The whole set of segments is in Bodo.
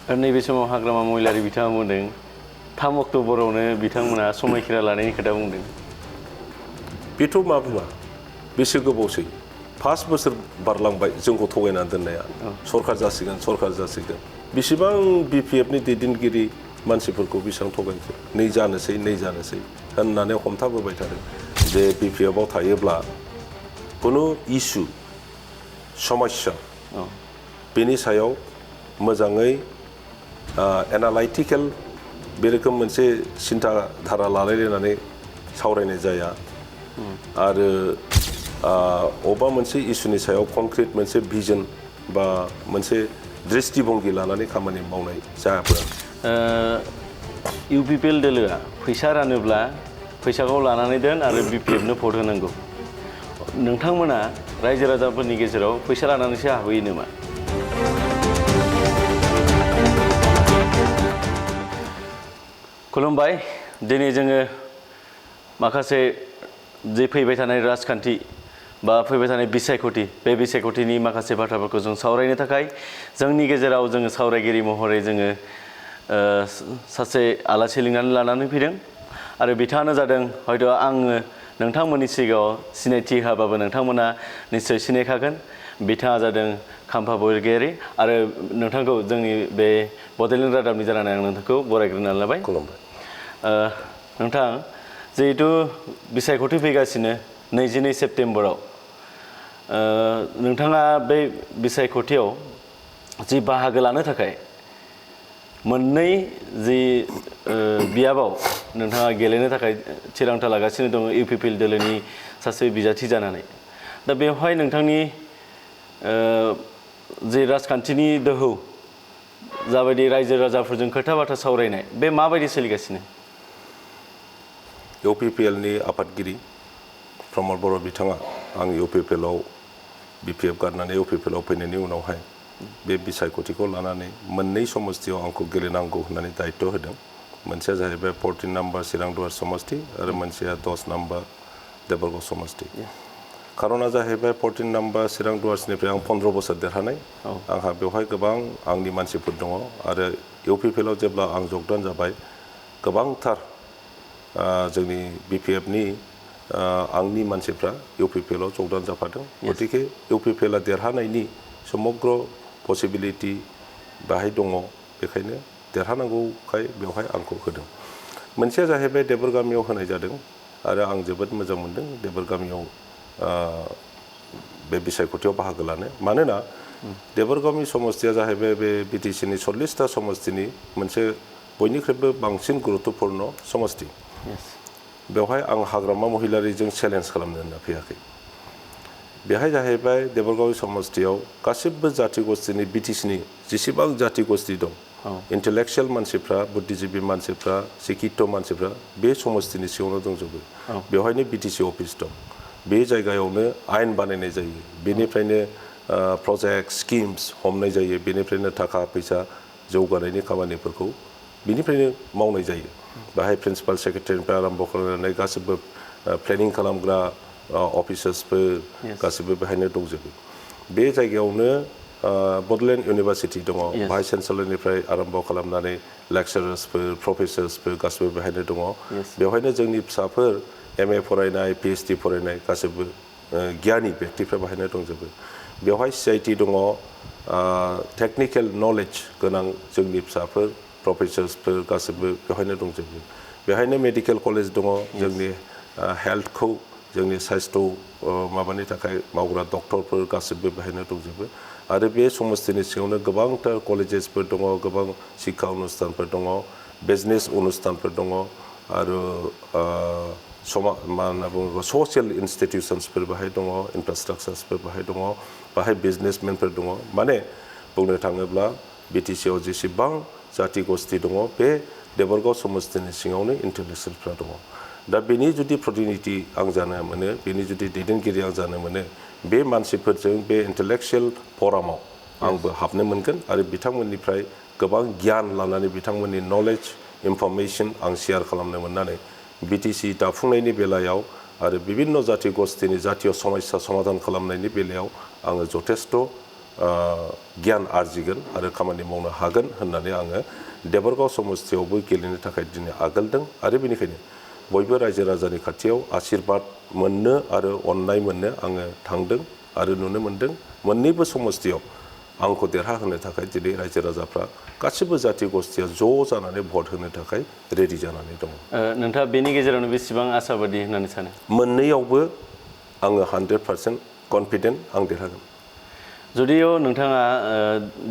नैबे समाव हाग्रामा महिलारि बिथाङा बुंदों 3 अक्ट'बरावनो बिथांमोना समायखिरा लानायनि खोथा बुंदों। बेथ' मा बुङा बेसे गोबावसै 5 बोसोर बारलांबाय जोंखौ थगायनानै दोननाया सरखार जासिगोन बेसेबां बिपिएफनि दैदेनगिरि मानसिफोरखौ बेसेबां थगायखो नै जानोसै होननानै हमथाबोबाय थादों जे बिपिएफआव थायोब्ला खुनु इस्यु समस्या बेनि सायाव मोजाङै एनालाइटिकेल बे रोखोम मोनसे सिन्था धारा लालायलायनानै सावरायनाय जाया आरो अबेबा मोनसे इस्युनि सायाव कनक्रिट मोनसे भिजन बा मोनसे दृष्टिभंगि लानानै खामानि मावनाय जायाफोर इउपिपिएल दोलोआ फैसा रानोब्ला फैसाखौ लानानै दोन आरो बिपिएफनो भट होनांगौ नोंथांमोना रायजो राजाफोरनि गेजेराव फैसा लानानैसो हाबहैयो नामा? खुलुमबाय दिनै जोङो माखासे जे फैबाय थानाय राजखान्थि बा फैबाय थानाय बिसायख'थि बे बिसायख'थिनि माखासे बाथ्राफोरखौ जों सावरायनो थाखाय जोंनि गेजेराव जोङो सावरायगिरि महरै जोङो सासे आलासि लिंनानै लानानै फैदों आरो बिथाङानो जादों हयथ' आङो नोंथांमोननि सिगाङाव सिनायथि होआबाबो नोंथांमोना निश्चय सिनायखागोन बिथाङा जादों खाम्फा बरगयारि आरो नोंथांखौ जोंनि बे बड'लेण्ड रादाबनि जानानै आं नोंथांखौ बरायग्रोनानै लाबाय। खुलुमबाय नोंथां जिहेतु बिसायख'थि फैगासिनो 22 सेप्तेम्बराव नोंथाङा बे बिसायख'थियाव जि बाहागो लानो थाखाय मोननै जि बियाबाव नोंथाङा गेलेनो थाखाय थिरांथा लागासिनो दङ इउपिपिएल दोलोनि सासे बिजाथि जानानै दा बेवहाय नोंथांनि जि राजखान्थिनि दोहौ जाबायदि रायजो राजाफोरजों खोथा बाथ्रा सावरायनाय बे माबायदि सोलिगासिनो? इउपिपिएलनि आफादगिरि प्रमद बर' बिथाङा आं इउपिपिएलआव बिपिएफ गारनानै इउपिपिएलआव फैनायनि उनावहाय बे बिसायख'थिखौ लानानै मोननै समस्तियाव आंखौ गेलेनांगौ होननानै दायित्व होदों मोनसेया जाहैबाय 14 नाम्बार चिरां दुवार समस्ति आरो मोनसेया 10 नाम्बार देबरगाव समस्ति खारना जाहैबाय 14 नाम्बार चिरां दुवारनिफ्राय आं 15 बोसोर देरहानाय आंहा बेवहाय गोबां आंनि मानसिफोर दङ आरो इउपिपिएलआव जेब्ला आं जगदान जाबाय गोबांथार जोंनि बिपिएफनि आंनि मानसिफ्रा इउपिपिएलआव जगदान जाफादों गतिके इउपिपिएलआ देरहानायनि समग्र पसिबिलिटि बाहाय दङ बेखायनो देरहानांगौखाय बेवहाय आंखौ होदों मोनसेया जाहैबाय देबरगामियाव होनाय जादों आरो आं जोबोद मोजां मोनदों देबरगामियाव बे बिसायख'थियाव बाहागो लानो मानोना देबरगामि समस्तिया जाहैबाय बे बिटिसिनि 40टा समस्तिनि मोनसे बयनिख्रुइबो बांसिन गुरुत्वपूर्ण समस्ति बेवहाय आं हाग्रामा महिलारिजों चेलेन्ज खालामनो होनना फैयाखै बेहाय जाहैबाय देबरगाव समस्तियाव गासिबो जाथि गस्तिनि बिटिसिनि जेसेबां जाथि गस्ति दं इन्टेलेक्सुयेल मानसिफ्रा बुद्धिजीबि मानसिफ्रा शिक्षित मानसिफ्रा बे समस्तिनि सिङावनो दंजोबो बेवहायनो बिटिसि अफिस दं बे जायगायावनो आयेन बानायनाय जायो बेनिफ्रायनो प्रजेक्ट स्किम्स हमनाय जायो बेनिफ्रायनो थाखा फैसा जौगानायनि खामानिफोरखौ बेनिफ्रायनो मावनाय जायो बाहाय प्रिन्सिपाल सेक्रेटारिनिफ्राय आरम्भ खालामनानै गासिबो प्लेनिं खालामग्रा अफिसार्सफोर गासिबो बेहायनो दंजोबो बे जायगायावनो बड'लेण्ड इउनिभारसिटि दङ भाइस चेन्सेलरनिफ्राय आरम्भ खालामनानै लेक्सारार्सफोर प्रफेसार्सफोर गासिबो बेहायनो दङ बेवहायनो जोंनि फिसाफोर एमए फरायनाय पिएइचडि फरायनाय गासिबो गियानि व्यक्तिफ्रा बेहायनो दंजोबो बेवहाय सिआइटि दङ टेक्निकेल नलेज गोनां जोंनि फिसाफोर प्रफेसार्सफोर गासिबो बेवहायनो दंजोबो बेहायनो मेडिकेल कलेज दङ जोंनि हेल्थखौ जोंनि साइस्थ' माबानि थाखाय मावग्रा डक्टरफोर गासिबो बेहायनो दंजोबो आरो बे समस्तिनि सिङावनो गोबांथार कलेजेसफोर दङ गोबां शिक्षा अनुष्ठानफोर दङ बिजनेस अनुष्ठानफोर दङ आरो मा होनना बुङो ससियेल इन्स्टिटिउसन्सफोर बाहाय दङ इनफ्रास्ट्राक्चार्सफोर बाहाय दङ बाहाय बिजनेसमेनफोर दङ माने बुंनो थाङोब्ला बिटिसिआव जेसेबां जाथि गस्ति दङ बे देबरगाव समस्तिनि सिङावनो इन्टेलेक्सुयेलफ्रा दङ दा बेनि जुदि प्रतिनिधि आं जानो मोनो बेनि जुदि दैदेनगिरि आं जानो मोनो बे मानसिफोरजों बे इन्टेलेक्सुयेल फरामाव आंबो हाबनो मोनगोन आरो बिथांमोननिफ्राय गोबां गियान लानानै बिथांमोननि नलेज इनफरमेसन आं शेयार खालामनो मोननानै बिटिसि दाफुंनायनि बेलायाव आरो बिभिन्न जाथि गस्तिनि जातीय समस्या समाधान खालामनायनि बेलायाव आङो जथेस्थ गियान आरजिगोन आरो खामानि मावनो हागोन होननानै आङो देबरगाव समस्थियावबो गेलेनो थाखाय दिनै आगोलदों आरो बेनिखायनो बयबो रायजो राजानि खाथियाव आशीर्बाद मोननो आरो अननाय मोननो आङो थांदों आरो नुनो मोनदों मोननैबो समस्थियाव आंखौ देरहाहोनो थाखाय दिनै रायजो राजाफ्रा गासिबो जाथि गस्थिया ज' जानानै भट होनो थाखाय रेडि जानानै दङ। नोंथाङा बेनि गेजेरावनो बेसेबां आसाबादि होननानै सानो? मोननैयावबो आङो 100% कनफिडेन्ट आं देरहागोन। जुदियाव नोंथाङा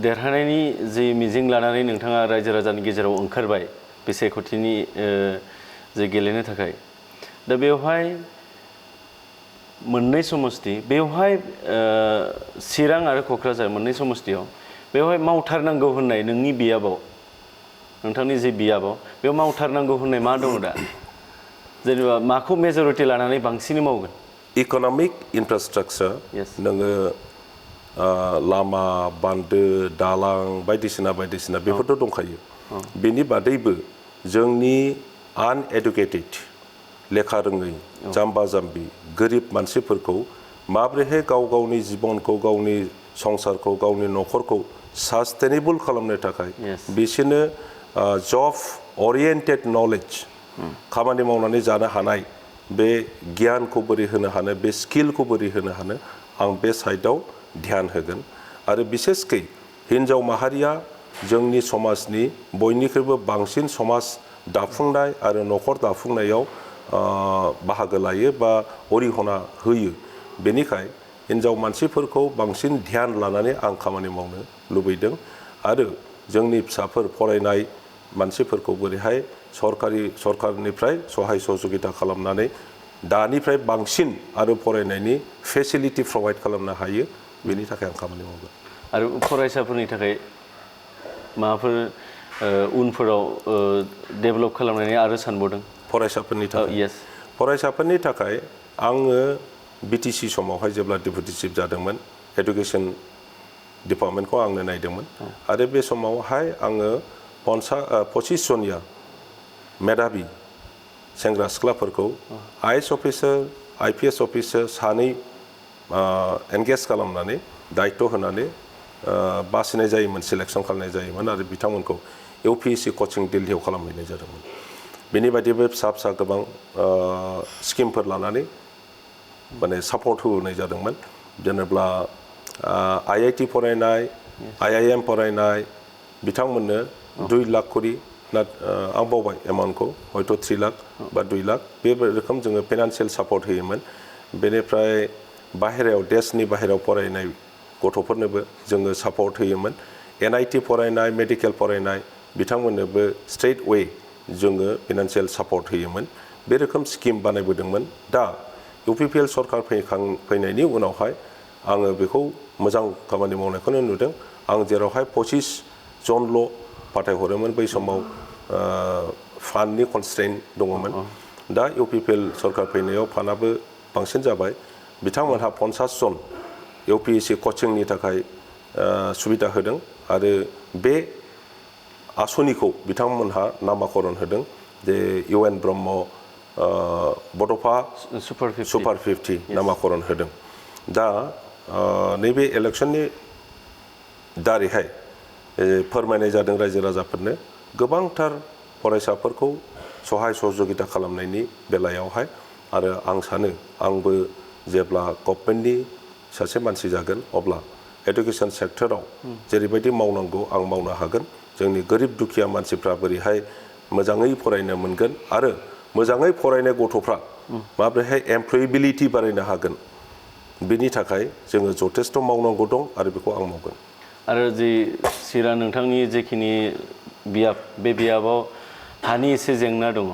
देरहानायनि जि मिजिं लानानै नोंथाङा रायजो राजानि गेजेराव ओंखारबाय बिसायख'थिनि जे गेलेनो थाखाय, दा बेवहाय मोननै समस्ति बेवहाय चिरां आरो क'क्राझार मोननै समस्तियाव बेवहाय मावथारनांगौ होननाय नोंनि बियाबाव नोंथांनि जे बियाबाव बेयाव मावथारनांगौ होननाय मा दङ दा? जेनेबा माखौ मेजरिटि लानानै बांसिनै मावगोन? इक'नमिक इनफ्रास्ट्राक्चार नोङो लामा बान्दो दालां बायदिसिना बेफोरथ' दंखायो। बेनि बादैबो जोंनि आनएडुकेटेड लेखा रोङै जाम्बा जाम्बि गोरिब मानसिफोरखौ माब्रैहाय गाव गावनि जिबनखौ गावनि संसारखौ गावनि न'खरखौ सास्टेनेबल खालामनो थाखाय बिसोरनो जब अरियेन्टेड नलेज खामानि मावनानै जानो हानाय बे गियानखौ बोरै होनो हानो बे स्किलखौ बोरै होनो हानो आं बे साइडआव ध्यान होगोन आरो बिसेसकै हिन्जाव माहारिया जोंनि समाजनि बयनिख्रुइबो बांसिन समाज दाफुंनाय आरो न'खर दाफुंनायाव बाहागो लायो बा अरिहना होयो। बेनिखाय हिन्जाव मानसिफोरखौ बांसिन ध्यान लानानै आं खामानि मावनो लुबैदों आरो जोंनि फिसाफोर फरायनाय मानसिफोरखौ बोरैहाय सरकारनिफ्राय सहाय सहजुगिता खालामनानै दानिफ्राय बांसिन आरो फरायनायनि फेसिलिटि प्रभाइड खालामनो हायो बेनि थाखाय आं खामानि मावगोन। आरो फरायसाफोरनि थाखाय माबाफोर उनफोराव डेभेलप खालामनायनि आरो सानबावदों? फरायसाफोरनि थाखाय आङो बिटिसि समावहाय जेब्ला डेपुटि चिफ जादोंमोन एडुकेसन डिपार्टमेन्टखौ आंनो नायदोंमोन आरो बे समावहाय आङो 25 जनिया मेधाबि सेंग्रा सिख्लाफोरखौ आइएस अफिसार आइपिएस अफिसार सानै एंगेज खालामनानै दायित्व होनानै बासिनाय जायोमोन, सिलेक्सन खालामनाय जायोमोन आरो बिथांमोनखौ इउपिएससि कचिं दिल्लीयाव खालामहैनाय जादोंमोन। बेनि बायदिबो फिसा फिसा गोबां स्किमफोर लानानै माने सापर्ट होनाय जादोंमोन। जेनेब्ला आइआइटि फरायनाय आइआइएम फरायनाय बिथांमोननो 2 लाख करि आं बावबाय एमाउन्टखौ हयथ' 3 लाख बा 2 लाख बे रोखोम जोङो फाइनान्सियेल सापर्ट होयोमोन। बेनिफ्राय बाहेरायाव देशनि बाहेरायाव फरायनाय गथ'फोरनोबो जोङो सापर्ट होयोमोन। एनआइटि फरायनाय मेडिकेल फरायनाय बिथांमोननोबो स्ट्रेट वे जोङो फाइनान्सियेल सापर्ट होयोमोन। बे रोखोम स्किम बानायबोदोंमोन। दा इउपिपिएल सरकार फैनायनि उनावहाय आङो बेखौ मोजां खामानि मावनायखौनो नुदों। आं जेरावहाय 25 जनल' फाथायहरोमोन बै समाव फान्डनि कनस्ट्रेन्ट दङमोन। दा इउपिपिएल सरकार फैनायाव फान्डआबो बांसिन जाबाय। बिथांमोनहा 50 जन इउपिएससि कचिंनि थाखाय सुबिदा होदों आरो बे आसनिखौ बिथांमोनहा नामाकरन होदों जे इउएन ब्रह्म बड'फा सुपार 50 नामाकरन होदों। दा नैबे इलेक्सननि दारैहाय फोरमायनाय जादों रायजो राजाफोरनो गोबांथार फरायसाफोरखौ सहाय सहजुगिता खालामनायनि बेलायावहाय आरो आं सानो आंबो जेब्ला गभर्नमेन्टनि सासे मानसि जागोन अब्ला एडुकेसन सेक्टराव जेरैबायदि मावनांगौ आं मावनो हागोन। जोंनि गोरिब दुखिया मानसिफ्रा बोरैहाय मोजाङै फरायनो मोनगोन आरो मोजाङै फरायनाय गथ'फ्रा माब्रैहाय एमप्लयेबिलिटि बारायनो हागोन बेनि थाखाय जोङो जथेस्थ' मावनांगौ दं आरो बेखौ आं मावगोन। आरो जि चिरां नोंथांनि जेखिनि बियाब बे बियाबाव हानि एसे जेंना दङ,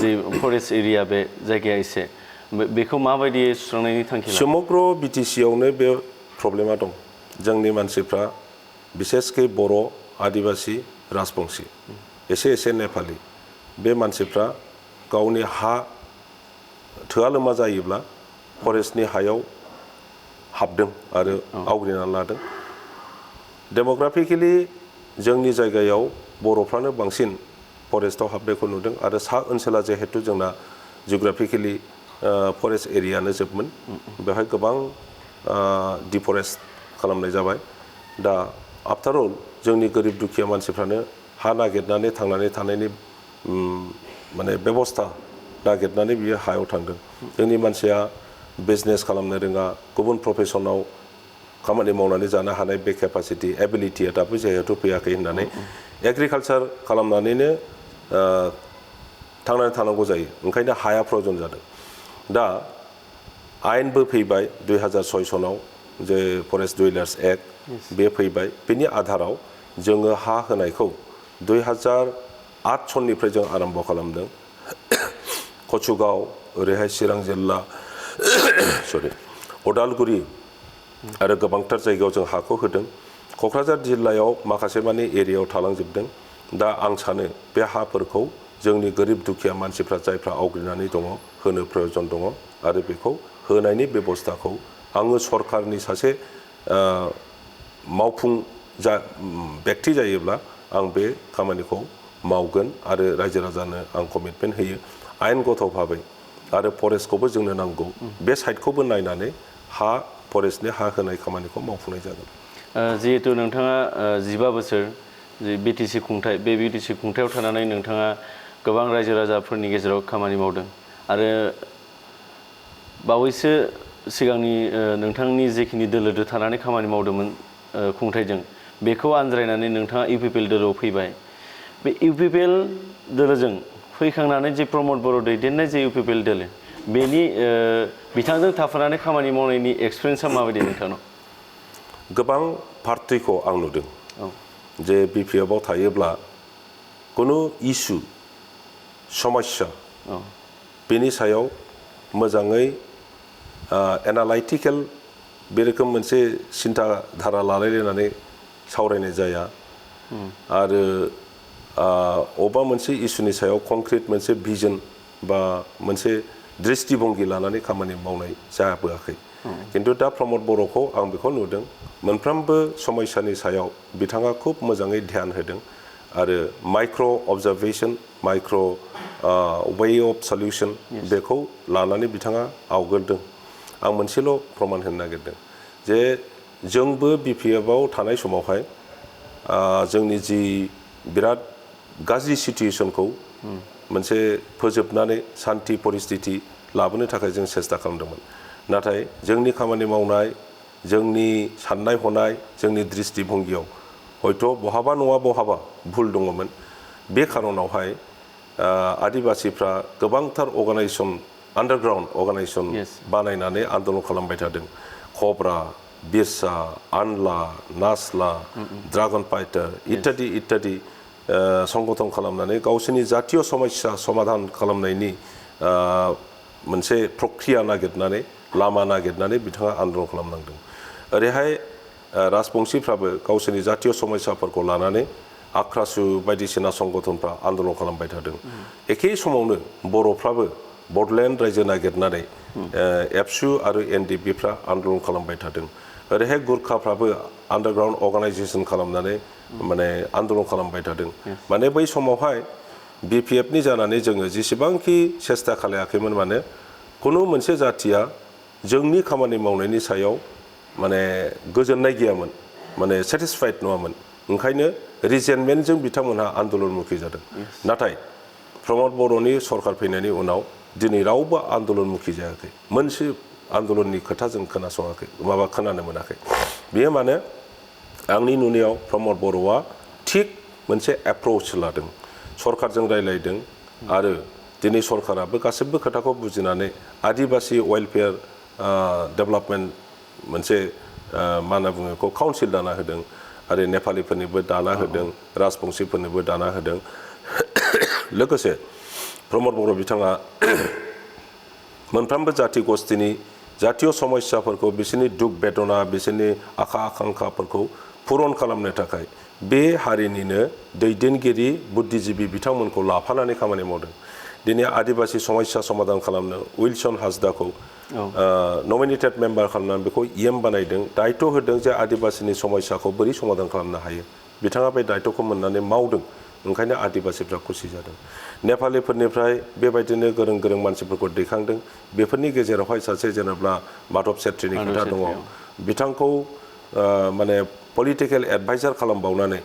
जि फरेस्ट एरिया बे जायगाया एसे बेखौ माबायदि सुस्रांनायनि थांखि लादों? समग्र बिटिसियावनो बे प्रब्लेमा दं। जोंनि मानसिफ्रा बिसेसकै बर' आदिबासि राजबंसि एसे नेपालि बे मानसिफ्रा गावनि हा थोआ लोमा जायोब्ला फरेस्टनि हायाव हाबदों आरो आवग्रिना लादों। डेमोग्राफिकेलि जोंनि जायगायाव बर'फ्रानो बांसिन फरेस्टआव हाबनायखौ नुदों आरो सा ओनसोला जिहेतु जोंना जिअग्राफिकेलि फरेस्ट एरियानो जोबमोन। बेवहाय गोबां डिफरेस्ट खालामनाय जाबाय दा आफ्टार अल जोंनि गोरिब दुखिया मानसिफ्रानो हा नागिरनानै थांनानै थानायनि माने बेबस्था नागिरनानै बियो हायाव थांदों जोंनि मानसिया बिजनेस खालामनो रोङा गुबुन प्रफेसनाव खामानि मावनानै जानो हानाय बे केपासिटि एबिलिटिया दाबो जिहेतु फैयाखै होननानै एग्रिकालचार खालामनानैनो थांनानै थानांगौ जायो ओंखायनो हाया प्रयजन जादों दा आयेनबो फैबाय 2006 सनाव जे फरेस्ट डुवेलार्स एक्ट बे फैबाय बेनि आधाराव जोङो हा होनायखौ 2008 सननिफ्राय जों आरम्भ खालामदों कचुगाव ओरैहाय चिरां जिल्ला सरि उदालगुरि आरो गोबांथार जायगायाव जों हाखौ होदों क'क्राझार जिल्लायाव माखासे माने एरियायाव थालांजोबदों दा आं सानो बे हाफोरखौ जोंनि गोरिब दुखिया मानसिफ्रा जायफ्रा आवग्रिनानै दङ होनो प्रयजन दङ आरो बेखौ होनायनि बेबस्थाखौ आङो सरकारनि सासे मावफुं बेक्ति जायोब्ला आं बे खामानिखौ मावगोन आरो रायजो राजानो आं कमिटमेन्ट होयो आयेनगत भाबै आरो फरेस्टखौबो जोंनो नांगौ बे साइडखौबो नायनानै फरेस्टनि हा होनाय खामानिखौ मावफुंनाय जागोन जिहेतु नोंथाङा 15 बोसोर जे बिटिसि खुंथाय बे बिटिसि खुंथायाव थानानै नोंथाङा गोबां रायजो राजाफोरनि गेजेराव खामानि मावदों आरो बावैसो सिगांनि नोंथांनि जेखिनि दोलोदो थानानै खामानि मावदोंमोन खुंथायजों बेखौ आनज्रायनानै नोंथाङा इउपिपिएल दोलोआव फैबाय बे इउपिपिएल दोलोजों फैखांनानै जे प्रमद बर' दैदेननाय जे इउपिपिएल दोलो बेनि बिथांजों थाफानानै खामानि मावनायनि एक्सपिरियेन्सआ माबायदि नोंथांनाव गोबां पार्टिखौ आं नुदों जे बिपिएफआव थायोब्ला कुनु इस्यु समस्या बेनि सायाव मोजाङै एनालाइटिकेल बे रोखोम मोनसे सिन्था धारा लालायलायनानै सावरायनाय जाया आरो अबेबा मोनसे इस्युनि सायाव कंक्रिट मोनसे भिजन बा मोनसे दृष्टिभंगि लानानै खामानि मावनाय जाबोआखै किन्तु दा प्रमद बर'खौ आं बेखौ नुदों मोनफ्रोमबो समस्यानि सायाव बिथाङा खुब मोजाङै ध्यान होदों आरो micro' observation micro' way of solution बेखौ लानानै बिथाङा आवगोलदों आं मोनसेल' प्रमान होनो नागिरदों जे जोंबो बिपिएफआव थानाय समावहाय जोंनि जि बिराद गाज्रि सिटुएसनखौ मोनसे फोजोबनानै सान्ति परिस्थिति लाबोनो थाखाय जों सेस्था खालामदोंमोन नाथाय जोंनि खामानि मावनाय जोंनि साननाय हनाय जोंनि दृष्टिभंगियाव हयथ' बहाबा नङा बहाबा भुल दङमोन बे खारनावहाय आदिबासिफ्रा गोबांथार अर्गानाइजेसन आन्डारग्राउन्ड अर्गानाइजेसन बानायनानै आन्दलन खालामबाय थादों कब्रा बिरसा आनला नासला ड्रागन फाइटार इत्यादि इत्यादि संगठन खालामनानै गावसोरनि जातीय समस्या समाधान खालामनायनि मोनसे प्रक्रिया नागिरनानै लामा नागिरनानै बिथाङा आन्दलन खालामनांदों ओरैहाय राजबंशीफ्राबो गावसोरनि जातीय समस्याफोरखौ लानानै आख्रासु बायदिसिना संगठनफ्रा आन्दलन खालामबाय थादों एखे समावनो बर'फ्राबो बडलेण्ड रायजो नागिरनानै एबसु आरो एनडिपिफ्रा आन्दलन खालामबाय थादों ओरैहाय गुरखाफ्राबो आन्डारग्राउन्ड अर्गानाइजेसन खालामनानै माने आन्दलन खालामबाय थादों माने बै समावहाय बिपिएफनि जानानै जोङो जेसेबांखि सेस्था खालायाखैमोन माने खुनु मोनसे जाथिया जोंनि खामानि मावनायनि सायाव माने गोजोननाय गैयामोन माने सेटिसफाइड नङामोन ओंखायनो रिजेन्टमेन्टजों बिथांमोनहा आन्दलनमुखि जादों नाथाय प्रमद बर'नि सरकार फैनायनि उनाव दिनै रावबो आन्दलनमुखि जायाखै मोनसे आन्दलननि खोथा जों खोनासङाखै माबा खोनानो मोनाखै बेयो माने आंनि नुनायाव प्रमद बर'आ थिग मोनसे एप्रोच लादों सरकारजों रायलायदों आरो दिनै सरकाराबो गासिबो खोथाखौ बुजिनानै आदिबासि वेलफेयार डेभेलपमेन्ट मोनसे मा होनना बुङो बेखौ काउन्सिल दाना होदों आरो नेपालिफोरनिबो दाना होदों राजबंशीफोरनोबो दाना होदों लोगोसे प्रमद बर' बिथाङा मोनफ्रोमबो जाति गस्थिनि जातीय समस्याफोरखौ बिसोरनि दुख बेदना बिसोरनि आखा आकांखाफोरखौ पुरन खालामनो थाखाय बे हारिनिनो दैदेनगिरि बुद्धिजीबि बिथांमोनखौ लाफानानै खामानि मावदों दिनै आदिबासि समस्या समाधान खालामनो उइलसन हाजदाखौ नमिनेटेड मेम्बार खालामनानै बेखौ इएम बानायदों दायित्व होदों जे आदिबासिनि समस्याखौ बोरै समाधान खालामनो हायो बिथाङा बे दायित्वखौ मोननानै मावदों ओंखायनो आदिबासीफ्रा खुसि जादों नेपालिफोरनिफ्राय बेबायदिनो गोरों गोरों मानसिफोरखौ दैखांदों बेफोरनि गेजेरावहाय सासे जेनेबा माधव सेट्रीनि खोथा दङ बिथांखौ माने पलिटिकेल एडभाइजार खालामबावनानै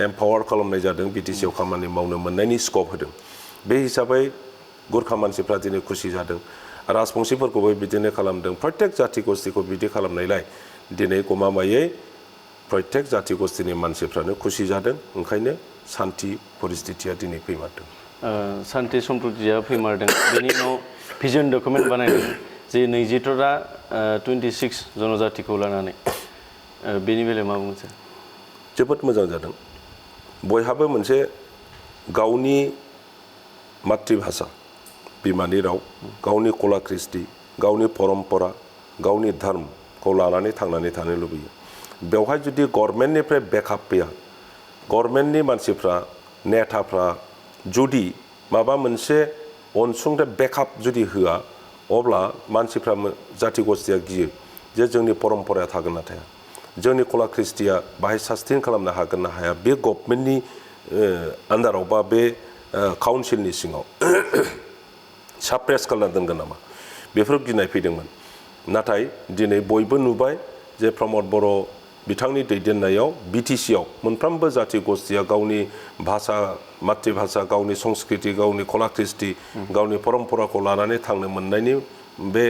एम्पावार खालामनाय जादों बिटिसिआव खामानि मावनो मोननायनि स्कप होदों बे हिसाबै गुरखा मानसिफ्रा दिनै खुसि जादों राजबंशीफोरखौबो बिदिनो खालामदों प्रत्येक जाथि गस्थिखौ बिदि खालामनायलाय दिनै गमामायै प्रत्येक जाथि गस्थिनि मानसिफ्रानो खुसि जादों ओंखायनो सान्थि परिस्थितिया दिनै फैमारदों सान्थि सम्प्रतिया फैमारदों बेनि उनाव भिजन डकुमेन्ट बानायदों जे 22टा 26 जनजातिखौ लानानै बेनि बेलायाव मा बुंनो सानो जोबोद मोजां जादों बयहाबो मोनसे गावनि मातृभाषा बिमानि राव गावनि कला कृष्टि गावनि परम्परा गावनि धर्मखौ लानानै थांनानै थानो लुबैयो बेवहाय जुदि गभर्नमेन्टनिफ्राय बेकआप फैया गभर्नमेन्टनि मानसिफ्रा नेताफ्रा जुदि माबा मोनसे अनसुंथाइ बेकआप जुदि होआ अब्ला मानसिफ्रा जाथि गस्थिया गियो जे जोंनि परम्पराया थागोन ना थाया जोंनि कला कृष्टिया बाहाय सास्टेन खालामनो हागोन ना हाया बे गभर्नमेन्टनि आन्दाराव बा बे काउन्सिलनि सिङाव साप्रेस खालामना दोनगोन नामा बेफोर गिनाय फैदोंमोन नाथाय दिनै बयबो नुबाय जे प्रमद बर' बिथांनि दैदेननायाव बिटिसिआव मोनफ्रोमबो जाथि गस्थिया गावनि भाषा मातृभाषा गावनि संस्कृति गावनि कला कृष्टि गावनि परम्पराखौ लानानै थांनो मोननायनि बे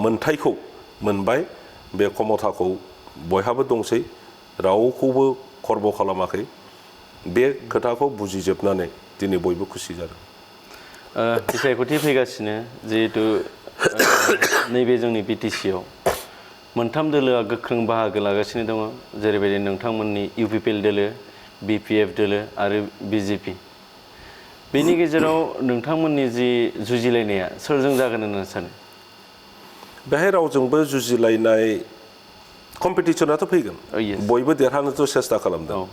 मोनथायखौ मोनबाय बे क्षमताखौ बयहाबो दंसै रावखौबो खर्ब खालामाखै बे खोथाखौ बुजिजोबनानै दिनै बयबो खुसि जादों बिसायख'थि फैगासिनो जिहेतु नैबे जोंनि बिटिसिआव मोनथाम दोलोआ गोख्रों बाहागो लागासिनो दङ जेरैबायदि नोंथांमोननि इउपिपिएल दोलो बिपिएफ दोलो आरो बिजेपि बेनि गेजेराव नोंथांमोननि जि जुजिलायनाया सोरजों जागोन होनना सानो बेहाय रावजोंबो जुजिलायनाय कम्पिटिसनाथ' फैगोन बयबो देरहानोथ' सेस्था खालामदों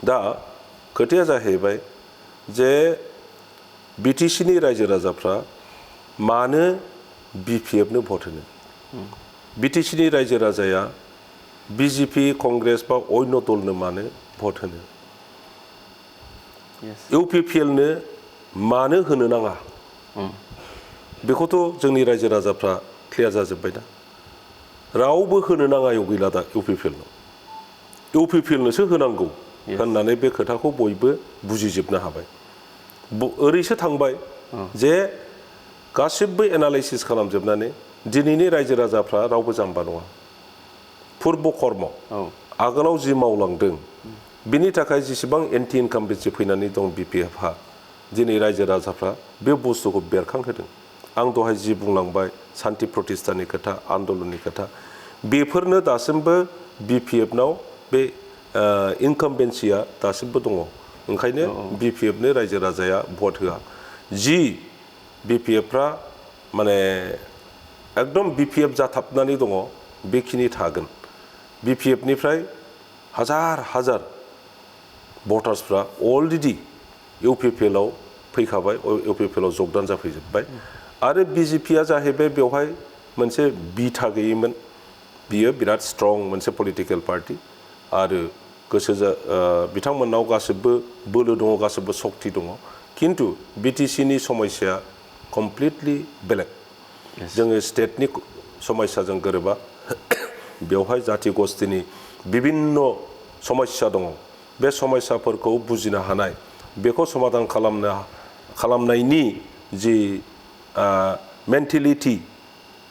दा खोथाया जाहैबाय जे बिटिसिनि रायजो राजाफ्रा मानो बिपिएफनो भट होनो बिटिसिनि रायजो राजाया बिजेपि कंग्रेस बा अन्य दलनो मानो भट होनो इउपिपिएलनो मानो होनो नाङा बेखौथ' जोंनि रायजो राजाफ्रा क्लियार जाजोब्बाय दा रावबो होनो नाङायाव गैला दा इउपिपिएलनोसो होनांगौ होननानै बे खोथाखौ बयबो बुजिजोबनो हाबाय ओरैसो थांबाय जे गासिबो एनालाइसिस खालामजोबनानै दिनैनि रायजो राजाफ्रा रावबो जाम्बा नङा पुर्ब कर्म आगोलाव जि मावलांदों बिनि थाखाय जेसेबां एन्टि इनकामबेन्सि फैनानै दं बिपिएफआ दिनै रायजो राजाफ्रा बे बुस्थुखौ बेरखांहोदों आं दहाय जि बुंलांबाय सान्ति प्रतिष्ठानि खोथा आन्दलननि खोथा बेफोरनो दासिमबो बिपिएफनाव बे इनकामबेन्सिया दासिमबो दङ ओंखायनो बिपिएफनो रायजो राजाया भट होआ जि बिपिएफफ्रा माने एकदम बिपिएफ जाथाबनानै दङ बेखिनि थागोन बिपिएफनिफ्राय हाजार हाजार भटार्सफ्रा अलरेडि इउपिपिएलआव फैखाबाय इउपिपिएलआव जगदान जाफैजोब्बाय आरो बिजेपिया जाहैबाय बेवहाय मोनसे बिथा गैयैमोन बियो बिराद स्ट्रं मोनसे पलिटिकेल पार्टि आरो बिथांमोननाव गासिबो बोलो दङ गासिबो सक्ति दङ खिन्थु बिटिसिनि समस्याया कमप्लिटलि बेलेग जोङो स्टेटनि समस्याजों गोरोबा बेवहाय जाथि गस्थिनि बिभिन्न समस्या दङ बे समस्याफोरखौ बुजिनो हानाय बेखौ समाधान खालामनायनि जि मेन्टेलिटि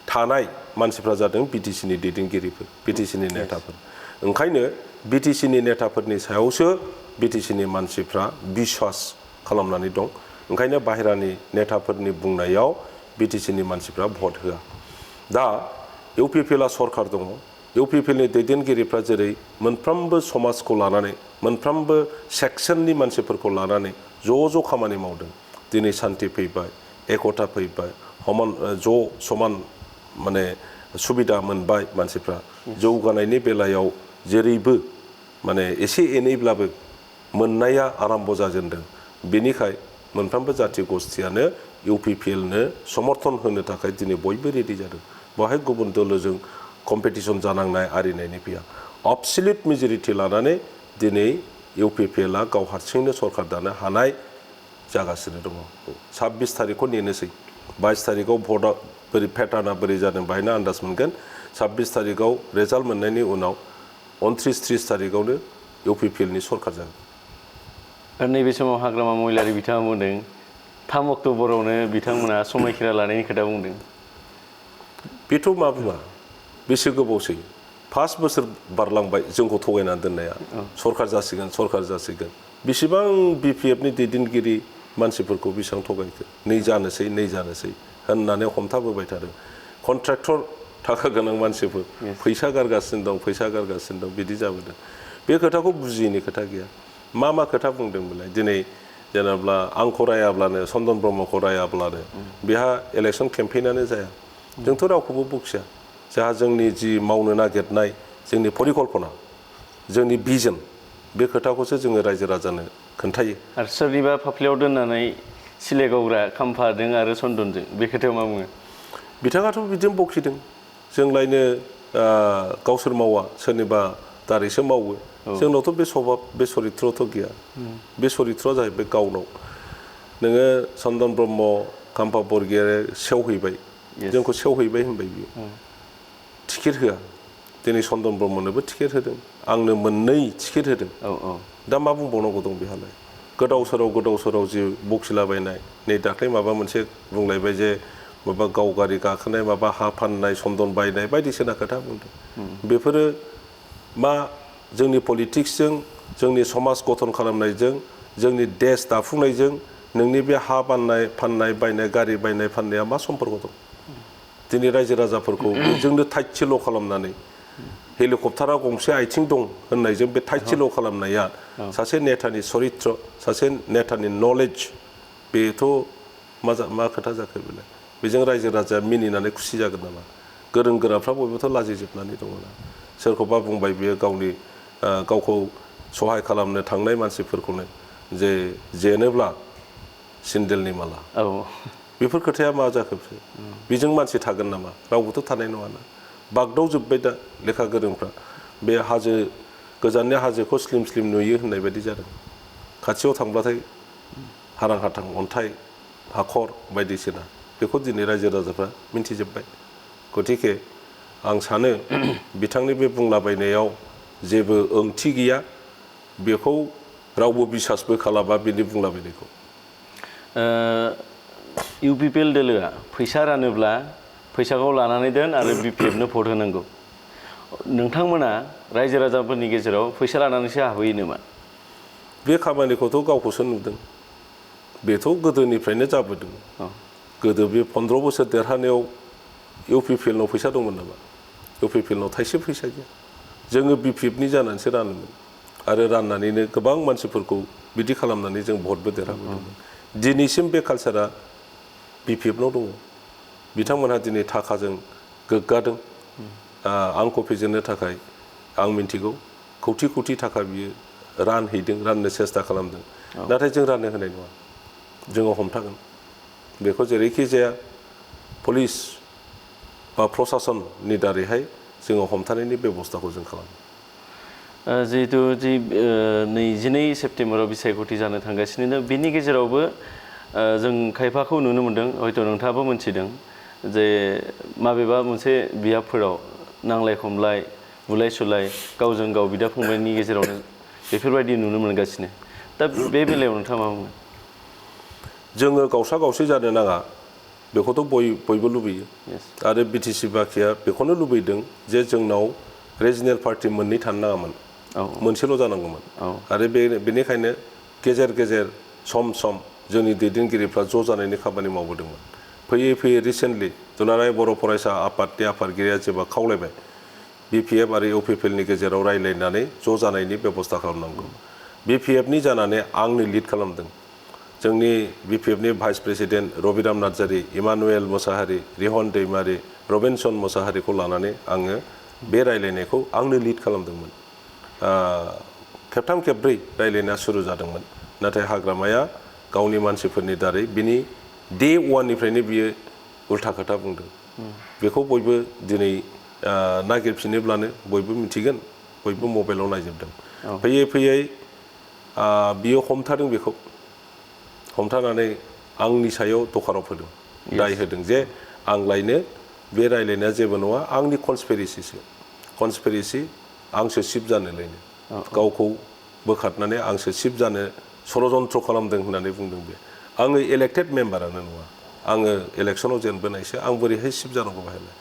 थानाय मानसिफ्रा जादों बिटिसिनि दैदेनगिरिफोर बिटिसिनि नेताफोर ओंखायनो बिटिसिनि नेताफोरनि सायावसो बिटिसिनि मानसिफ्रा बिश्वास खालामनानै दं ओंखायनो बाहेरानि नेताफोरनि बुंनायाव बिटिसिनि मानसिफ्रा भट होआ दा इउपिपिएलआ सरकार दङ इउपिपिएलनि दैदेनगिरिफ्रा जेरै मोनफ्रोमबो समाजखौ लानानै मोनफ्रोमबो सेक्सननि मानसिफोरखौ लानानै ज' खामानि मावदों दिनै सान्थि फैबाय एकता फैबाय समान माने सुबिदा मोनबाय मानसिफ्रा जौगानायनि बेलायाव जेरैबो माने एसे एनैब्लाबो मोननाया आराम्भ जाजेनदों बेनिखाय मोनफ्रोमबो जाथि गस्थियानो इउपिपिएलनो समर्थन होनो थाखाय दिनै बयबो रेडि जादों बेवहाय गुबुन दोलोजों कम्पिटिसन जानांनाय आरिनायनि फैया एबसलिउट मेजरिटि लानानै दिनै इउपिपिएलआ गाव हारसिंनो सरकार दानो हानाय जागासिनो दङ 26 तारिखखौ नेनोसै 22 तारिखआव भटआ बोरै पेटार्ना बोरै जादों बाहायनो आन्दाज मोनगोन 26 तारिखआव रिजाल्ट मोननायनि उनाव 29-30 तारिखआवनो इउपिपिएलनि सरकार जागोन नैबे समाव हाग्रामा महिलारि बिथाङा बुंदों 3 अक्ट'बरावनो बिथांमोना समायखिरा लानायनि खोथा बुंदों बेथ' मा बुङा बेसे गोबावसै 5 बोसोर बारलांबाय जोंखौ थगायनानै दोननाया सरकार जासिगोन बेसेबां बिपिएफनि दैदेनगिरि मानसिफोरखौ बेसेबां थगायखो नै जानोसै होननानै हमथाबोबाय थादों कन्ट्राक्टर थाखा गोनां मानसिफोर फैसा गारगासिनो दं बिदि जाबोदों बे खोथाखौ बुजियैनि खोथा गैया मा खोथा बुंदोंमोनलाय दिनै जेनेबा आंखौ रायाब्लानो चन्दन ब्रह्मखौ रायाब्लानो बेहा इलेक्सन केम्पेइनानो जाया जोंथ' रावखौबो बखिया जोंहा जोंनि जि मावनो नागिरनाय जोंनि परिकल्पना जोंनि भिजन बे खोथाखौसो जोङो रायजो राजानो खोन्थायो आरो सोरनिबा फाफ्लियाव दोननानै सिलेगावग्रा खाम्फादों आरो चन्दनजों बे खोथायाव मा बुङो बिथाङाथ' बिदिनो बखिदों जोंलायनो गावसोर मावा सोरनिबा दारैसो मावो जोंनावथ' बे सभाब बे सरित्रथ' गैया बे सरित्रआ जाहैबाय गावनाव नोङो चन्दन ब्रह्म खाम्फा बरगयारि सेवहैबाय जोंखौ सेवहैबाय होनबाय बियो टिकेट होआ दिनै चन्दन ब्रह्मनोबो टिकेट होदों आंनो 2 टिकेट होदों दा मा बुंबावनांगौ दं बेहालाय गोदाव सोराव जि बखिलाबायनाय नै दाख्लै माबा मोनसे बुंलायबाय जे माबा गाव गारि गाखोनाय माबा हा फाननाय चन्दन बायनाय बायदिसिना खोथा बुंदों बेफोरो मा जोंनि पलिटिक्सजों जोंनि समाज गठन खालामनायजों जोंनि देश दाफुंनायजों नोंनि बे हा फाननाय बायनाय गारि बायनाय फाननाया मा सम्पर्क दं दिनै रायजो राजाफोरखौ बेजोंनो थाइटसिल' खालामनानै हेलिकप्टारा गंसे आथिं दं होननायजों बे थाइटसिल' खालामनाया सासे नेतानि सरित्र सासे नेतानि नलेज बेथ' मा खोथा जाखो बेलाय बेजों रायजो राजाया मिनिनानै खुसि जागोन नामा गोरों गोराफ्रा बयबोथ' लाजिजोबनानै दङ ना सोरखौबा बुंबाय बियो गावखौ सहाय खालामनो थांनाय मानसिफोरखौनो जे जेनोब्ला सिन्देलनि माला बेफोर खोथाया मा जाखो बेजों मानसि थागोन नामा रावबोथ' थानाय नङाना बागदावजोब्बाय दा लेखा गोरोंफ्रा बे गोजाननि हाजोखौ स्लिम नुयो होननाय बायदि जादों खाथियाव थांब्लाथाय हारां हाथां अन्थाइ हाखर बायदिसिना बेखौ दिनै रायजो राजाफ्रा मिन्थिजोब्बाय गतिके आं सानो बिथांनि बे बुंलाबायनायाव जेबो ओंथि गैया बेखौ रावबो बिसासबो खालामा बिनि बुंलाबायनायखौ इउपिपिएल दोलोआ फैसा रानोब्ला फैसाखौ लानानै दोन आरो बिपिएफनो भट होनांगौ नोंथांमोना रायजो राजाफोरनि गेजेराव फैसा लानानैसो हाबहैयो नामा बे खामानिखौथ' गावखौसो नुदों बेथ' गोदोनिफ्रायनो जाबोदों गोदो बे 15 बोसोर देरहानायाव इउपिपिएलनाव फैसा दंमोन नामा इउपिपिएलनाव थाइसे फैसा गैया जोङो बिपिएफनि जानानैसो रानोमोन आरो राननानैनो गोबां मानसिफोरखौ बिदि खालामनानै जों भटबो देरहाबोदोंमोन दिनैसिम बे कालसारा बिपिएफनाव दङ बिथांमोनहा दिनै थाखाजों गोग्गादों आंखौ फेजेननो थाखाय आं मिन्थिगौ कौटि थाखा बियो राननो सेस्था खालामदों नाथाय जों राननो होनाय नङा जोङो हमथागोन बेखौ जेरैखि जाया पुलिस बा प्रशासननि दारैहाय जोङो हमथानायनि बेबस्थाखौ जों खालामो जिहेतु 22 सेप्तेम्बराव बिसायख'थि जानो थांगासिनो बिनि गेजेरावबो जों खायफाखौ नुनो मोन्दों हयथ' नोंथाङाबो मोनथिदों जे माबेबा मोनसे बियाबफोराव नांलाय खमलाय बुलाय सुलाय गावजों गाव बिदा फंबायनि गेजेरावनो बेफोरबायदि नुनो मोनगासिनो दा बे बेलायाव नोंथाङा मा बुङो जोङो गावसा गावसि जानो नाङा बेखौथ' बयबो लुबैयो आरो बिटिसि बाखिया बेखौनो लुबैदों जे जोंनाव रिजनेल पार्टि मोननै थानो नाङामोन मोनसेल' जानांगौमोन आरो बेनिखायनो गेजेर सम जोंनि दैदेनगिरिफ्रा ज' जानायनि खामानि मावबोदोंमोन फैयै रिसेन्टलि दुलाराय बर' फरायसा आफादनि आफादगिरिया जेब्ला खावलायबाय बिपिएफ आरो इउपिपिएलनि गेजेराव रायज्लायनानै ज' जानायनि बेबस्था खालामनांगौ बिपिएफनि जानानै आंनो लिड खालामदों जोंनि बिपिएफनि भाइस प्रेसिडेन्ट रबिराम नार्जारि इमानुएल मोसाहारि रिहन दैमारि रबिनसन मोसाहारिखौ लानानै आङो बे रायज्लायनायखौ आंनो लिड खालामदोंमोन खेबथाम खेबब्रै रायज्लायनाया सुरु जादोंमोन नाथाय हाग्रामाया गावनि मानसिफोरनि दारै बिनि डे 1निफ्रायनो बियो उल्था खोथा बुंदों बेखौ बयबो दिनै नागिरफिनोब्लानो बयबो मिथिगोन बयबो मबाइलाव नायजोबदों फैयै बियो हमथादों बेखौ हमथानानै आंनि सायाव दखानाव फोदों दाय होदों जे आं लायनो बे रायलायनाया जेबो नङा आंनि कनस्पिरेसि आंसो सिफ जानो लायनो गावखौ बोखारनानै आंसो सिफ जानो षड़यन्त्र खालामदों होननानै बुंदों बे आङो इलेक्टेड मेम्बारानो नङा आङो इलेक्सनाव जेनबोनायसो आं बोरैहाय सिफ जानांगौ बाहायलाय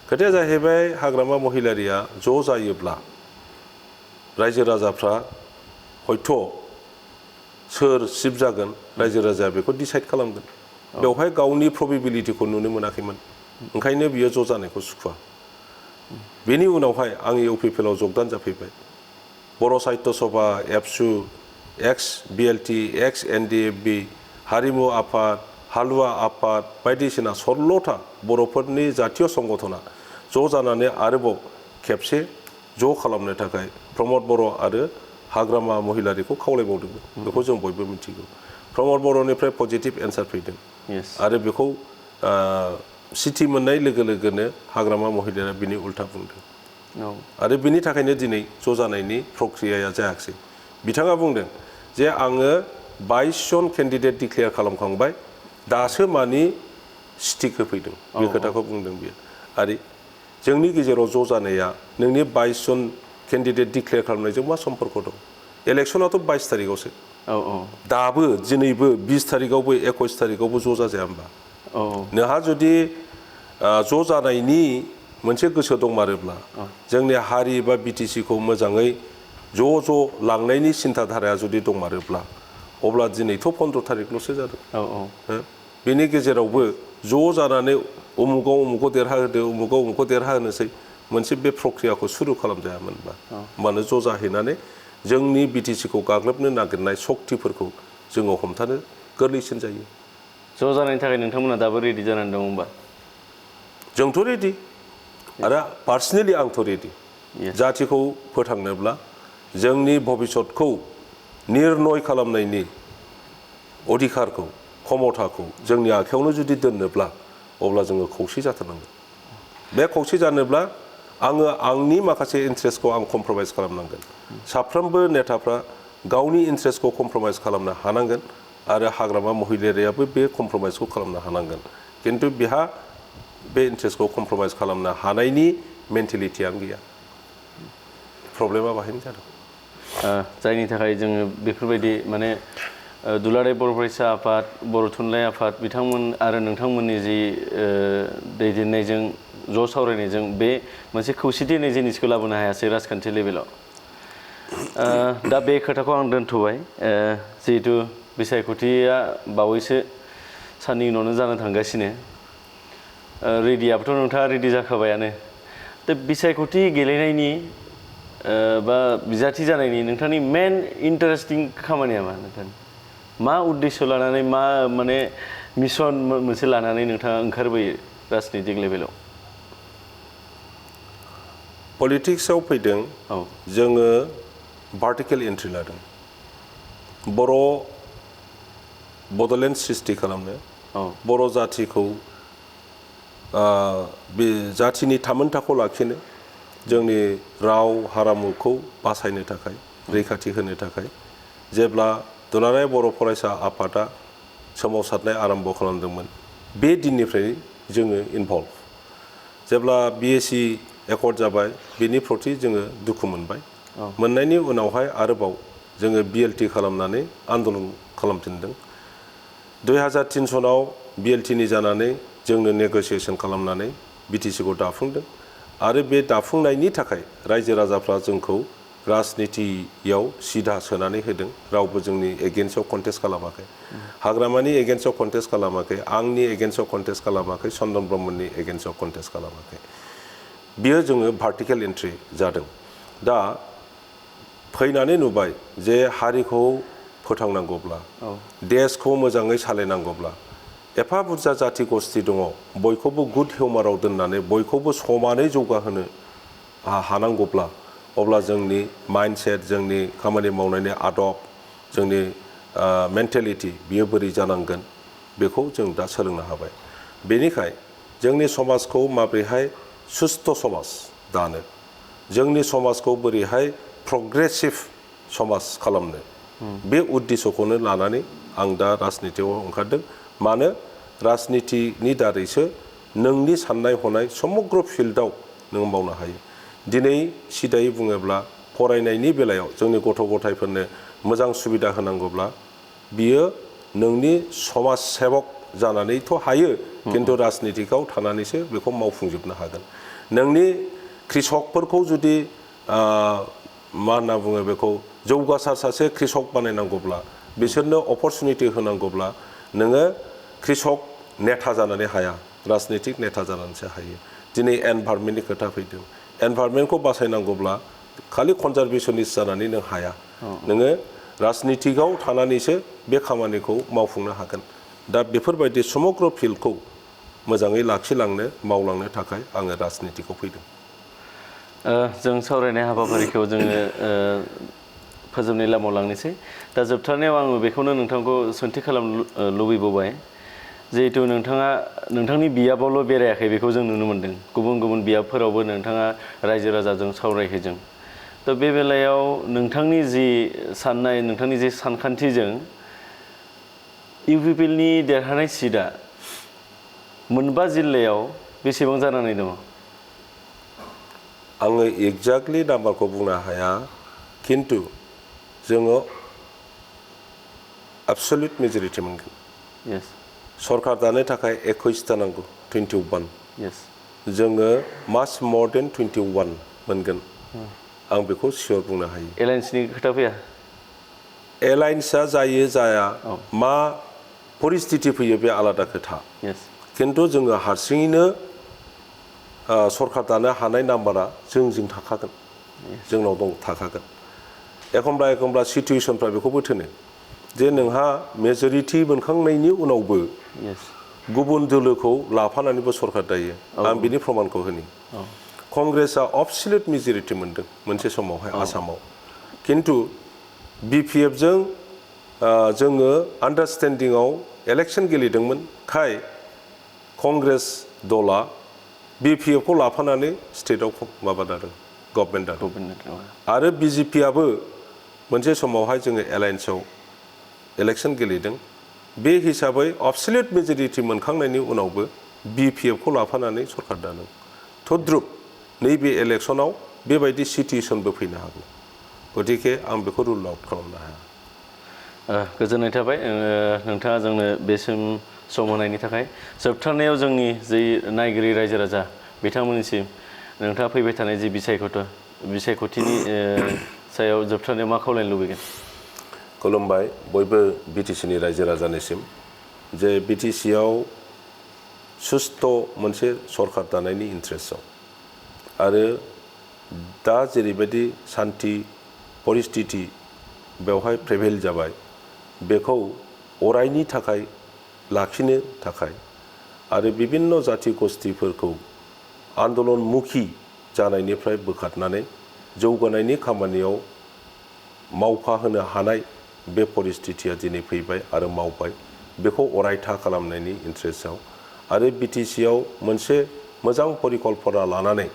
खोथाया जाहैबाय हाग्रामा महिलारिया ज' जायोब्ला रायजो राजाफ्रा हयथ' सोर सिफ जागोन रायजो राजाया बेखौ डिसाइड खालामगोन बेवहाय गावनि प्रबेबिलिटिखौ नुनो मोनाखैमोन ओंखायनो बियो ज' जानायखौ सुखुवा बेनि उनावहाय आं इउपिपिएलआव जगदान जाफैबाय बर' साहित्य सभा एबसु एक्स बिएलटि एक्स एनडिएफबि हारिमु आफाद हालुवा आफाद बायदिसिना 16था बर'फोरनि जातीय संगठना ज' जानानै आरोबाव खेबसे ज' खालामनो थाखाय प्रमद बर' आरो हाग्रामा महिलारिखौ खावलायबावदोंमोन बेखौ जों बयबो मिथिगौ प्रमद बर'निफ्राय पजिटिभ एन्सार फैदों आरो बेखौ सिटि मोननाय लोगो लोगोनो हाग्रामा महिलारिया बिनि उल्था बुंदों आरो बिनि थाखायनो दिनै ज' जानायनि प्रक्रियाया जायाखिसै बिथाङा बुंदों जे आङो 22 जन केन्डिडेट डिक्लेयार खालामखांबाय दासो मानि स्टिक होफैदों बे खोथाखौ बुंदों बियो आरो जोंनि गेजेराव ज' जानाया नोंनि 22 जन केन्डिडेट डिक्लेयार खालामनायजों मा सम्पर्क दं इलेक्सनाथ' 22 तारिखआवसो दाबो दिनैबो 20 तारिखआवबो 21 तारिखआवबो ज' जाजाया होमबा नोंहा जुदि ज' जानायनि मोनसे गोसो दंमारोब्ला जोंनि हारि बा बिटिसिखौ मोजाङै ज' लांनायनि सिन्थाधाराया जुदि दंमारोब्ला अब्ला दिनैथ' 15 तारिखल'सो जादों बेनि गेजेरावबो ज' जानानै उमुगाव देरहाहोदो उमुगाव देरहाहोनोसै मोनसे बे प्रक्रियाखौ सुरु खालामजायामोनबा होमबानो ज' जाहैनानै जोंनि बिटिसिखौ गाग्लोबनो नागिरनाय सक्तिफोरखौ जोङो हमथानो गोरलैसिन जायो ज' जानायनि थाखाय नोंथांमोना दाबो रेडि जानानै दं होमबा जोंथ' रेडि आरो पार्सनेलि आंथ' रेडि जातिखौ फोथांनोब्ला जोंनि भबिष्यतखौ निर्नय खालामनायनि अधिकारखौ क्षमताखौ जोंनि आखायावनो जुदि दोननोब्ला अब्ला जोङो खौसे जाथारनांगोन बे खौसे जानोब्ला आङो आंनि माखासे इन्ट्रेस्टखौ आं कमप्रमाइज खालामनांगोन साफ्रोमबो नेताफ्रा गावनि इन्ट्रेस्टखौ कमप्रमाइज खालामनो हानांगोन आरो हाग्रामा महिलारियाबो बे कमप्रमाइजखौ खालामनो हानांगोन खिन्थु बिहा बे इन्ट्रेस्टखौ कमप्रमाइज खालामनो हानायनि मेन्टेलिटियानो गैया प्रब्लेमा बाहायनो जादों जायनि थाखाय जोङो बेफोरबायदि माने दुलाराय बर' फरायसा आफाद बर' थुनलाइ आफाद बिथांमोन आरो नोंथांमोननि जि दैदेननायजों ज' सावरायनायजों बे मोनसे खौसेथि होननाय जिनिसखौ लाबोनो हायासै राजखान्थि लेभेलाव दा बे खोथाखौ आं दोनथ'बाय जिहेतु बिसायख'थिया बावैसो साननि उनावनो जानो थांगासिनो रेडियाबोथ' नोंथाङा रेडि जाखाबायानो दा बिसायख'थि गेलेनायनि बा बिजाथि जानायनि नोंथांनि मेन इन्टारेस्टिं खामानिया मा नोंथांनि मा उद्देश्य लानानै मा माने मिशन मोनसे लानानै नोंथाङा ओंखारबोयो राजनितिक लेभेलाव पलिटिक्सआव फैदों जोङो भार्टिकेल एन्ट्रि लादों बड'लेण्ड सृष्टि खालामनो बर' जातिखौ बे जातिनि थामोनथाखौ लाखिनो जोंनि राव हारिमुखौ बासायनो थाखाय रैखाथि होनो थाखाय जेब्ला दुलाराय बर' फरायसा आफादा सोमावसारनाय आरम्भ खालामदोंमोन बे दिननिफ्राय जोङो इनभल्भ जेब्ला बिएसि एकर्ड जाबाय बेनि प्रति जोङो दुखु मोनबाय मोननायनि उनावहाय आरोबाव जोङो बिएलटि खालामनानै आन्दलन खालामफिनदों 2003 सनाव बिएलटिनि जानानै जोंनो नेगसिएसन खालामनानै बिटिसिखौ दाफुंदों आरो बे दाफुंनायनि थाखाय रायजो राजाफ्रा जोंखौ राजनितियाव सिदा सोनानै होदों रावबो जोंनि एगेन्स्टआव कन्टेस्ट खालामाखै हाग्रामानि एगेन्स्टआव कन्टेस्ट खालामाखै आंनि एगेन्स्टआव कन्टेस्ट खालामाखै चन्दन ब्रह्मनि एगेन्स्टआव कन्टेस्ट खालामाखै बियो जोङो भार्टिकेल एन्ट्रि जादों दा फैनानै नुबाय जे हारिखौ फोथांनांगौब्ला देशखौ मोजाङै सालायनांगौब्ला एफा बुरजा जाति गस्थि दङ बयखौबो गुड हिउमाराव दोननानै बयखौबो समानै जौगाहोनो हानांगौब्ला अब्ला जोंनि माइन्डसेट जोंनि खामानि मावनायनि आदब जोंनि मेन्टेलिटि बियो बोरै जानांगोन बेखौ जों दा सोलोंनो हाबाय बेनिखाय जोंनि समाजखौ माबोरैहाय सुस्थ' समाज दानो जोंनि समाजखौ बोरैहाय प्रग्रेसिभ समाज खालामनो बे उद्देश्यखौनो लानानै आं दा राजनितियाव ओंखारदों मानो राजनितिनि दारैसो नोंनि साननाय हनाय समग्र फिल्डआव नों मावनो हायो दिनै सिदायै बुङोब्ला फरायनायनि बेलायाव जोंनि गथ' गथायफोरनो मोजां सुबिदा होनांगौब्ला बियो नोंनि समाज सेबक जानानैथ' हायो किन्तु राजनितिकआव थानानैसो बेखौ मावफुंजोबनो हागोन नोंनि कृषकफोरखौ जुदि मा होनना बुङो बेखौ जौगासार सासे कृषक बानायनांगौब्ला बिसोरनो अपरचुनिटि होनांगौब्ला नोङो कृषक नेता जानानै हाया राजनितिक नेता जानानैसो हायो दिनै एनभायरनमेन्टनि खोथा फैदों एनभायरनमेन्टखौ बासायनांगौब्ला खालि कनजारभेशनिस्ट जानानै नों हाया नोङो राजनितिकआव थानानैसो बे खामानिखौ मावफुंनो हागोन दा बेफोरबायदि समग्र फिल्डखौ मोजाङै लाखिलांनो मावलांनो थाखाय आङो राजनितिकआव फैदों जों सावरायनाय हाबाफारिखौ जोङो फोजोबनाय लामायाव लांनोसै दा जोबथारनायाव आङो बेखौनो नोंथांखौ सोंथि खालामनो लुबैबावबाय जिहेतु नोंथाङा नोंथांनि बियाबावल' बेरायाखै बेखौ जों नुनो मोन्दों गुबुन गुबुन बियाबफोरावबो नोंथाङा रायजो राजाजों सावरायहैदों दा बे बेलायाव नोंथांनि जि साननाय नोंथांनि जि सानखान्थिजों इउपिपिएलनि देरहानाय सिटआ मोनबा जिल्लायाव बेसेबां जानानै दङ आङो एक्जाक्टलि नाम्बारखौ बुंनो हाया किन्तु जोङो एबसलिउट मेजरिटि मोनगोन यस सरकार दानो थाखाय 21टा नांगौ 21 यस जोङो मास मर देन 21 मोनगोन आं बेखौ सियर बुंनो हायो एलायन्सनि खोथा फैया एलायन्सआ जायो जाया मा परिस्थिति फैयो बे आलादा खोथा किन्तु जोङो हारसिङैनो सरकार दानो हानाय नाम्बारा जोंजों थाखागोन जोंनाव दं थाखागोन एखनब्ला एखनब्ला सिटुएसनफ्रा बेखौबो थोनो जे नोंहा मेजरिटि मोनखांनायनि उनावबो गुबुन दोलोखौ लाफानानैबो सरकार दायो आं बिनि प्रमानखौ होनि कंग्रेसआ एबसलिउट मेजरिटि मोनदों मोनसे समावहाय आसामाव किन्तु बिपिएफजों जोङो आन्डारस्टेन्डिंआव इलेक्सन गेलेदोंमोन खाय कंग्रेस दला बिपिएफखौ लाफानानै स्टेटआव माबादों गभर्नमेन्ट दादों आरो बिजेपिआबो मोनसे समावहाय जोङो एलायन्सआव इलेक्सन गेलेदों बे हिसाबै एबसलिउट मेजरिटि मोनखांनायनि उनावबो बिपिएफखौ लाफानानै सरकार दादों तद्रुप नैबे इलेक्सनाव बेबायदि सिटुएसनबो फैनो हागौ गतिके आं बेखौ रुल आउट खालामनो हाया गोजोननाय थाबाय नोंथाङा जोंनो बेसिम सम होनायनि थाखाय जोबथारनायाव जोंनि जि नायगिरि रायजो राजा बिथांमोननिसिम नोंथाङा फैबाय थानाय जि बिसायख'थिनि सायाव जोबथारनायाव मा खावलायनो लुबैगोन खुलुमबाय बयबो बिटिसिनि रायजो राजानिसिम जे बिटिसिआव सुस्थ' मोनसे सरकार दानायनि इन्ट्रेस्टआव आरो दा जेरैबायदि सान्थि परिस्थिति बेवहाय प्रेभेल जाबाय बेखौ अरायनि थाखाय लाखिनो थाखाय आरो बिभिन्न जाति गस्थिफोरखौ आन्दलनमुखि जानायनिफ्राय बोखारनानै जौगानायनि खामानियाव मावफाहोनो हानाय बे परिस्थितिया दिनै फैबाय आरो मावबाय बेखौ अरायथा खालामनायनि इन्ट्रेस्टआव आरो बिटिसिआव मोनसे मोजां परिकल्पना लानानै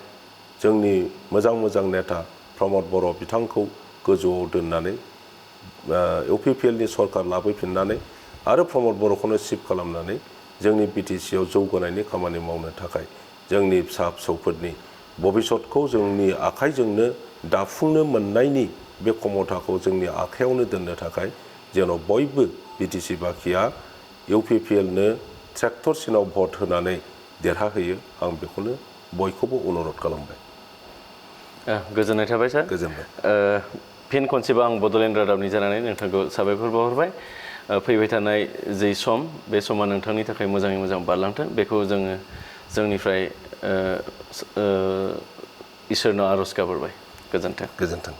जोंनि मोजां नेता प्रमद बर' बिथांखौ गोजौआव दोननानै इउपिपिएलनि सरकार लाबोफिननानै आरो प्रमद बर'खौनो चिफ खालामनानै जोंनि बिटिसिआव जौगानायनि खामानि मावनो थाखाय जोंनि फिसा फिसौफोरनि भबिसतखौ जोंनि आखाइजोंनो दाफुंनो मोननायनि बे क्षमताखौ जोंनि आखायावनो दोननो थाखाय जेन' बयबो बिटिसि बाखिया इउपिपिएलनो ट्रेक्टरसिनाव भट होनानै देरहाहोयो आं बेखौनो बयखौबो अनुरद खालामबाय गोजोननाय थाबाय सार गोजोनबाय फिन खनसेबो आं बड'लेण्ड रादाबनि जानानै नोंथांखौ साबायखर बावहरबाय फैबाय थानाय जि सम बे समा नोंथांनि थाखाय मोजाङै मोजां बारलांथों बेखौ जोङो जोंनिफ्राय इसोरनाव आर'ज गाबहरबाय गोजोन्थों